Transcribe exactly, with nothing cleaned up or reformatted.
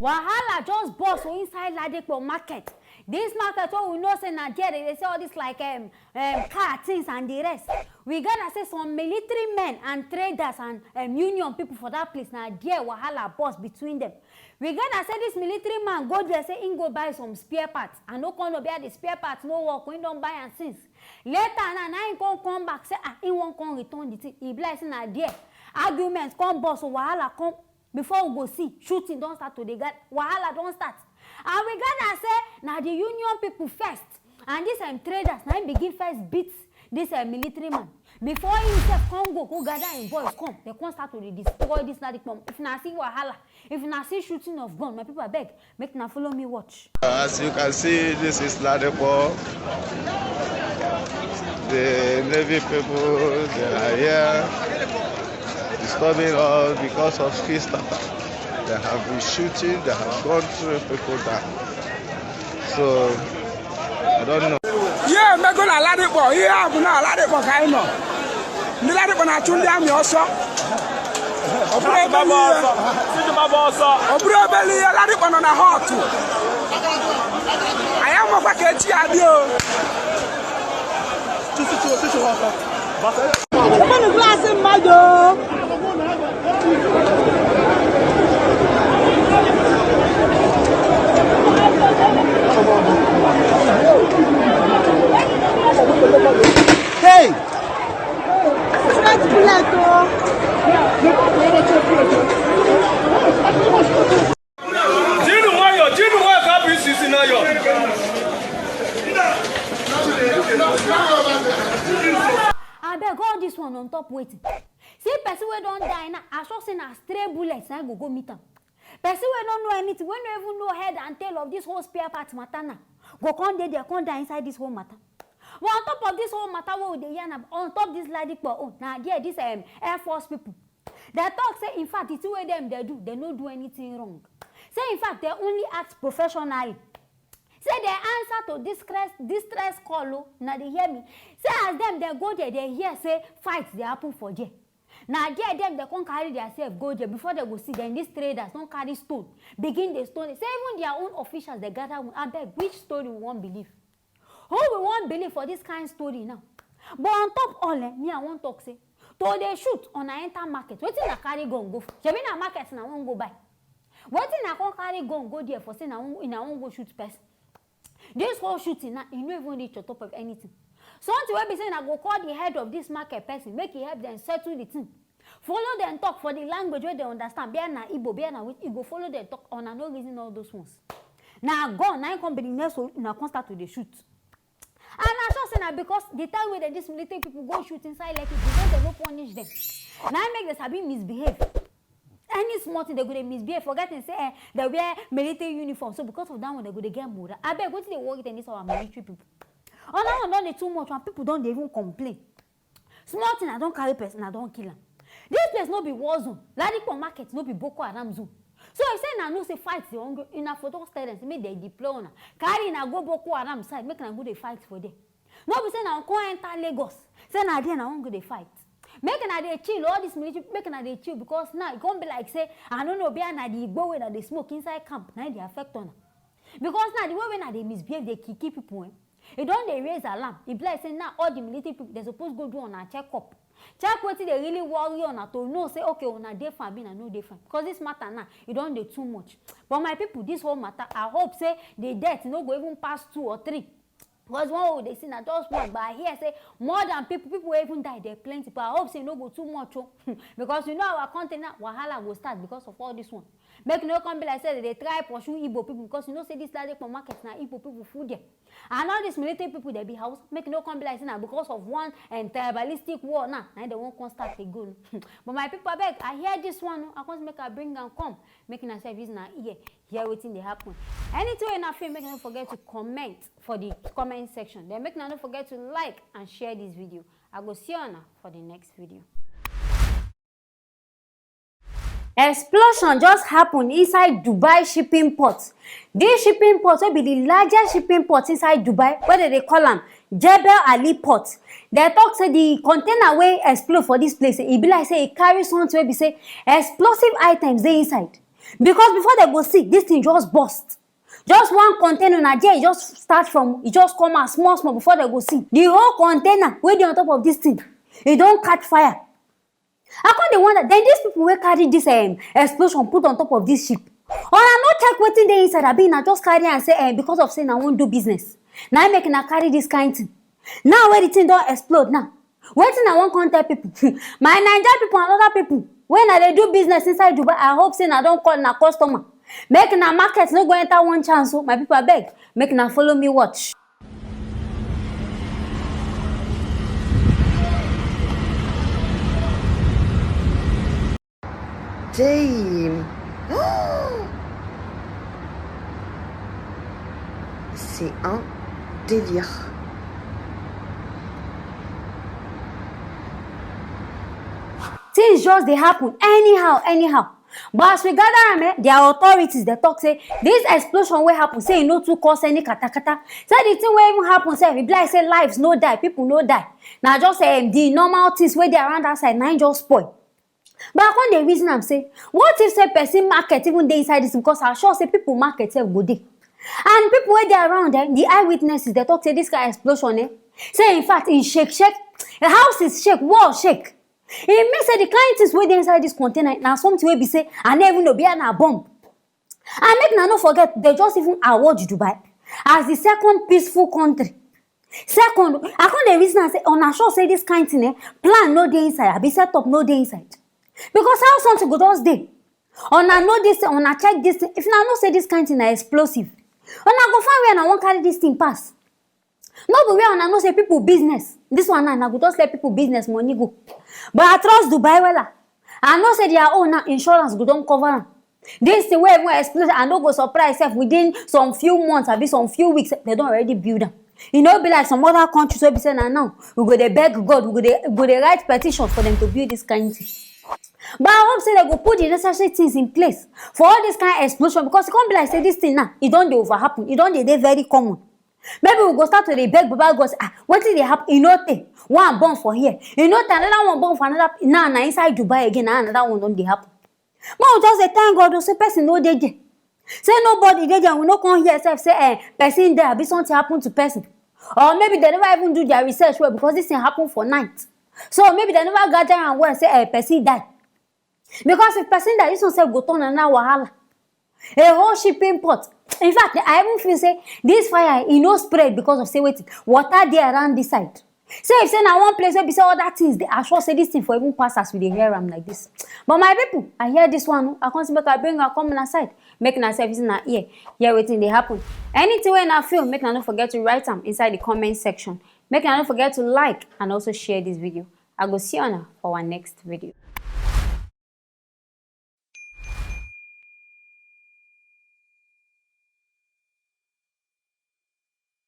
Wahala just burst for inside Ladipo market. This market wey we know say na there they dey sell all this like um, um, car things and the rest. We gather say some military men and traders and um, union people for that place na there wahala burst between them. We gather say this military man go there say him go buy some spare parts and no come know where the spare parts no work, he don buy am since. Later now, now he come come back say ah he wan come return the thing. E be like say na there arguments come burst, wahala come. Before we go see, shooting don start to dey gather, wahala don start. And we gather say na the union people first, and this um, traders na him begin first beat this um, military man. Before himself come go go gather him boys come, they come start to dey destroy this Ladipo. If na see wahala, if na see shooting of gun, my people abeg, make na follow me watch. As you can see, this is Ladipo. The Navy people, they are here disturbing us because of Christopher. They have been shooting, they have gone through people down. So, I don't know. Ihe emego na Ladipo, ihe a bụ na Ladipo ka anyị nọ. Ndị Ladipo na-achụ ndị amị ọsọ. Ọ bụrụ obele ihe. Ọ bụrụ obele ihe, Ladipo nọ na hot. Anyị amakwa ka echi ya dị o. Mmanụ glaasị mmadụ. Hey! Straight bullet o. Jinu nwayọ, jinu nwayọ ka bụ isi isi n'ayọ. Abeg, all this one on top wetin? See person wey don die now, I sure say na stray bullets na go go meet am. Person wey no know anything, wey no even know head and tail of this whole spare part matter now, go come dey there, come die inside this whole matter. But on top of this whole matter wey we dey yarn am, on top this Ladipo own, na there this um, Air Force people. They talk say in fact the thing wey dem dey do, they no do anything wrong. Say in fact they only act professionally. Say they answer to distress distress call o, na dey hear me. Say as dem dey go there, they hear say fight dey happen for there. Na there dem dey come carry their self go there before they go see dem. These traders don carry stone, begin dey stone. Say even their own officials dey gather. Abeg, which story we wan believe? Who we wan believe for this kind story now? But on top all, eh, me I wan talk say to dey shoot una enter market. Wetin na carry gun go for? Shebi na market na wan go buy. Wetin na come carry gun go there for say na wan na wan go shoot person? This whole shooting now, e no even reach on top of anything. Something wey be say na go call the head of this market person, make e help them settle the thing. Follow them talk for the language wey they understand. Be na Igbo, be na with e go follow them talk. Una no reason all those ones. Na gun na im come be the next one, una come start to dey shoot. And I sure say na because the time wey dem this military people go shoot inside Lekki, because dem no punish them. Na im make dem sabi misbehave. Any small thing dem go dey misbehave, forgetting say eh, dem wear military uniform. So because of that one, dem go dey get morale. Abeg, wetin dey worry them, this our military people? All that one don dey too much, and people don dey even complain. Small thing, I don carry person, I don kill am. This place no be war zone. Ladipo market no be Boko Haram zone. So if say na know say fight dey ongoing, una for don tell them say make dem deploy una, carry una go Boko Haram side, make una go dey fight for there. No be say na come enter Lagos, say na there na wan go dey fight. Make una dey chill, all this military, make una dey chill, because now e come be like say I no know, be na the igbo wey na dey smoke inside camp na im dey affect una. Because now the way wey na dey misbehave, dey kill kill people, eh? E don dey raise alarm. E be like say now all the military people, they suppose go do una check up. Check wetin dey really worry una to know say okay, una dey fine, abi una no dey fine. Because this matter now, e don dey too much. But my people, this whole matter, I hope say the death no go even pass two or three. Because one wey we dey see na just one, but I hear say more than people, people wey even die, dey plenty. But I hope say e no go too much o. Because you know our country now, wahala go start because of all this one. Make e no come be like say they dey try pursue Igbo people, because you know say this Ladipo market na Igbo people full there. And all these military people, they be Hausa. Make e no come be like say na because of one and tribalistic war now, na they won't come start again. But my people, abeg, I hear this one o, I come make I bring am come. Make una sef use una ear, hear wetin dey happen. Anything wey una feel, make una no forget to comment for the comment section. Then make una no forget to like and share this video. I go see una for the next video. Explosion just happen inside Dubai shipping port. This shipping port wey be the largest shipping port inside Dubai, wey dem dey call am Jebel Ali port. Dem talk say the container wey explode for this place, e be like say e carry something wey be say explosive items dey inside. Because before dem go see, this thing just burst. Just one container, na there e just start from, e just come out small small before dem go see. The whole container wey dey on top of this thing, e don catch fire. I come dey wonder, then these people wey carry this um, explosion put on top of this ship, una no check wetin dey inside, abi na just carry am say um, because of say na wan do business, na im make una carry this kind thing. Now wey the thing don explode now, wetin I wan come tell people? My Naija people and other people wey na dey do business inside Dubai, I hope say na don call na customer. Make na market no go enter one chance o, my people, abeg, make na follow me watch. Damn. C'est un délire. Things just dey happen anyhow anyhow. But as we gather am, eh, their authorities dey talk say this explosion wey happen, say e no too cause any katakata. Say the thing wey even happen sef, e be like say lives no die, people no die. Na just um, the normal things wey dey around outside na im just spoil. But I come dey reason am say, what if say person market even dey inside this thing? Because I sure say people market sef go dey. And people wey dey around, eh, the eyewitnesses dey talk say this kind explosion, eh, say in fact e shake shake, houses shake, wall shake. E mean say the kind things wey dey inside this container na something wey be say I no even know, be na bomb. And make una no forget, they just even award Dubai as the second peaceful country. Second, I come dey reason am say, una sure say this kind thing, eh, plan no dey inside, abi setup no dey inside? Because how something go just dey? Una know this thing, una check this thing. If una know say this kind thing na explosive, una go find where una wan carry this thing pass. No be where una know say people business. This one now, na go just let people business money go. But I trust Dubai wella. I know say their own now, insurance go don cover am. This thing wey even explode, I no go surprise sef, within some few months, abi some few weeks, they don already build am. E no be like some other countries wey be say na now we go dey beg God, we go dey go dey write petition for them to build this kind thing. But I hope say they go put the necessary things in place for all this kind explosion, because e come be like say this thing now, e don dey over happen, e don dey dey very common. Maybe we go start to dey beg Baba God say, ah, wetin dey happen? E no tey, one bomb for here, e no tey, another one bomb for another. Now na inside Dubai again, na another one don dey happen. Make we just dey thank God o say person no dey there. Say nobody dey there, we no come hear sef say eh, person die, abi something happen to person. Or maybe they never even do their research well, because this thing happen for night. So maybe they never gather am well say eh, person die. Because if person die, this one sef go turn another wahala. A whole shipping port. In fact, I even feel say this fire, e no spread because of say wetin, water dey around this side. Say if say na one place wey be say other things dey, I sure say this thing for even pass as we dey hear am like this. But my people, I hear this one o, I come say make I bring am come una side. Make una sef use una ear hear wetin dey happen. Anything wey una feel, make una no forget to write am inside the comment section. Make una no forget to like and also share this video. I go see una for our next video.